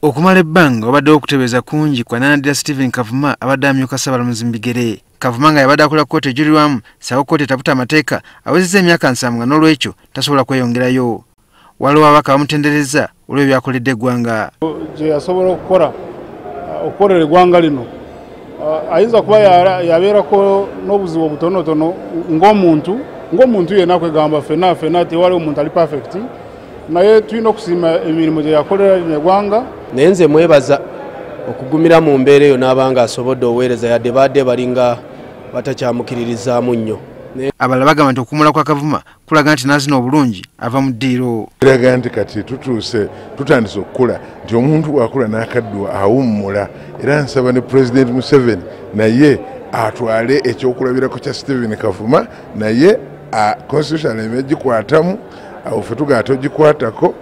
Okumala ebbanga wabaddewo okutebeeza kungi kwa Nandira Stephen Kavuma abadde amyuka Ssaabalamuzi mu bigere. Kavuma nga yabadde akola kkooti ejulirwamu ssaako kkooti etaputa amateeka awezezza emyaka 70 nga n'olwekyo tasobola kweyongerayo. Waliwo ababaka bamutenderezza olw'ebyo by'akoledde eggwanga. Gye yasobola okukola okukolera eggwanga lino ayinza kuba yabeerako n'obuzibu obutonotono ng'omuntu yenna kwegamba ffenna tewali omuntu ali perfect, naye tulina okusiima emirimu gye yakolera lino eggwanga. Naye nze mwebaza okugumira mu mbeera eyo n'abanga asobodde oweereza yadde badde balinga batakyamukiririzaamu nnyo. Abalala bagamba nti okuwummula kwa Kavuma kulaga nti n'azina obulungi ava mu ddiiro. Kiraga nti kati tutuuse tutandise okukula nti omuntu bw'akula n'akaddiwa awummula, era nsaba ne Pulezidenti Museveni naye atwale ekyokulabirako kya Stephen Kavuma, naye constitution aleme gikwatamu, awo ffe tugaa togikwatako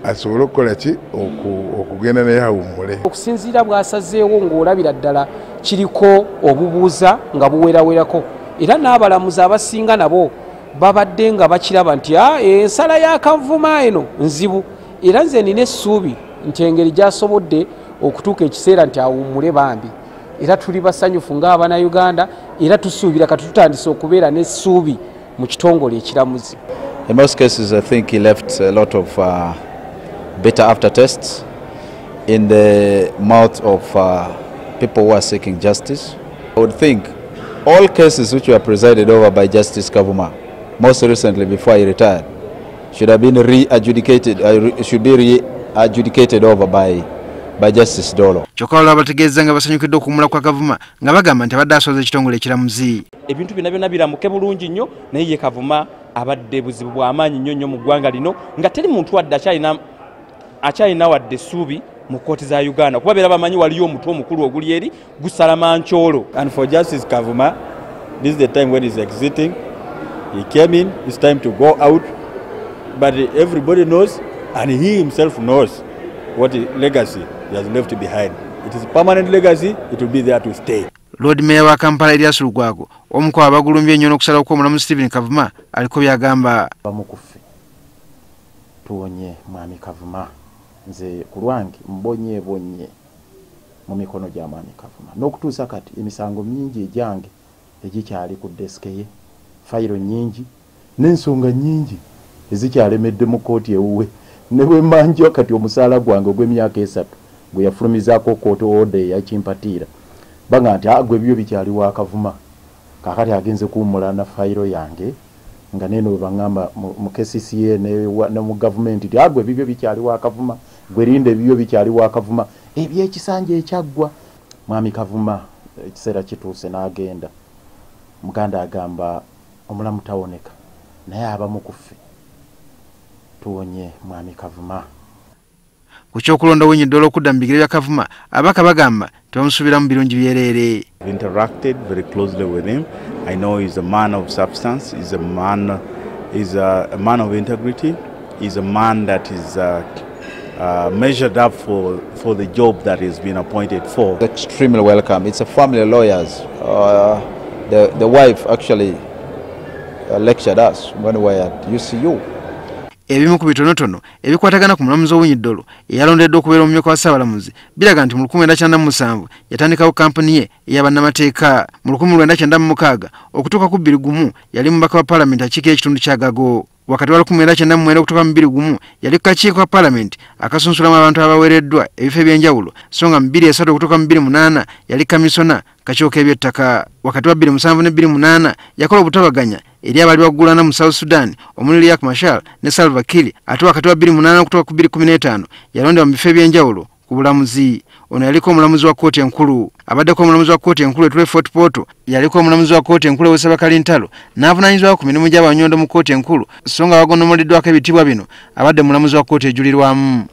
asobole okukola ki okugenda naye awummule. Okusinziira bw'asazeewo ng'olabira ddala kiriko obubuuza nga buwerawerako, era n'abalamuzi abasinga nabo babadde nga bakiraba nti ensala ya Kavuma eno nzibu, era nze nina essuubi nti engeri gy'asobodde okutuuka ekiseera nti awummule bambi, era tuli basanyufu ng'Abannayuganda, era tusuubira kati tutandise okubeera n'essuubi mu kitongole ekiramuzi. In most cases, I think he left a lot of bitter aftertastes in the mouth of people who are seeking justice. I would think all cases which were presided over by Justice Kavuma, most recently before he retired, should have been re-adjudicated, should be re-adjudicated over by Justice Dolo. Kyokka waliwo abategeeza nga basanyukidde okuwummula kwa Kavuma nga bagamba nti abadde aswaza ekitongole ekiramuzi. Ebintu byonna byonna biramuke bulungi nnyo, naye ye Kavuma abadde buzibu bw'amaanyi nnyo nnyo mu ggwanga lino, nga teri muntu wadde akyalina wadde essuubi mu kkooti za Uganda, kuba beera bamanyi waliyo omutwe omukulu oguli eri gusala mankyolo. And for Justice Kavuma, this is the time when he's exiting. He came in, it's time to go out, but everybody knows and he himself knows what legacy he has left behind. It is a permanent legacy, it will be there to stay. Lord Mayor wa Kampala Erias Lukwago omu ku abagulumbye ennyo n'okusalawo kw'omulamuzi Stephen Kavuma aliko by'agamba. Bamukufe tuwonye mwami Kavuma, nze ku lwange mbonyebonye mu mikono gya mwami Kavuma n'okutuusa kati emisango mingi egyange egikyali ku desike ye, fayiro nnyingi n'ensonga nnyingi ezikyalemedde mu kkooti ewuwe, ne bwe mmanja kati omusaala gwange ogw'emyaka 3 gwe yafulumizaako kkooti order eyakimpatiira banga nti gwe ebyo bikyali wa Kavuma, kaakati agenze kuwummula na fayiro yange nga neno bwe baŋŋamba mu KCCA ne mu gavumenti nti gwe ebibyo bikyali wa Kavuma, gwe linda ebibyo bikyali wa Kavuma, ebyekisanja ekyaggwa. Mwami Kavuma ekiseera kituuse n'agenda. Muganda agamba omulamu tawoneka, naye abamu ku ffe tuwonye mwami Kavuma. Ku ky'okulonda Owiny Dollo okudda mu bigere bya Kavuma, ababaka bagamba tebamusuubiramu birungi byereere. I've interacted very closely with him. I know he's a man of substance, he's a man of integrity, he's a man that is measured up for the job that he's been appointed for. Extremely welcome. It's a family of lawyers. The wife actually lectured us when we were at UCU. Ebimu ku bitonotono ebikwatagana ku mulamuzi Owiny Dollo eyalondeddwa okubeera omumyuka wa Ssaabalamuzi biraga nti mu 1997 yatandikawo kampuni ye ey'abannamateeka. Mu 1996 okutuuka ku 2001 yali mubaka wa paalamenti akiikira ekitundu kya Gago. Wakati wa 1999 okutuuka mu 2001 yali ku kakiiko ka paalamenti akasunsulamu abantu abaweereddwa ebifo eby'enjawulo, so nga mu 2003 okutuuka mu 2008 yali kamisona kakiiko k'ebyettaka. Wakati wa 2007 ne 2008 yakola obutabaganya eri abaali bagulana mu South Sudan omuli Riek Machar ne Salva Kiir, ate wakati wa 2008 okutuuka ku 2015 yalondebwa mu bifo eby'enjawulo ku bulamuzi. Ono yaliko omulamuzi wa kkooti enkulu, abaddeko omulamuzi wa kkooti enkulu etule Fort Portal, yaliko omulamuzi wa kkooti enkulu ew'e Kalintalo, n'avunaanyizibwako ku mirimu gy'abanyondo mu kkooti enkulu, so nga wagonomoleddwako ebitiibwa bino abadde mulamuzi wa kkooti ejulirwamu.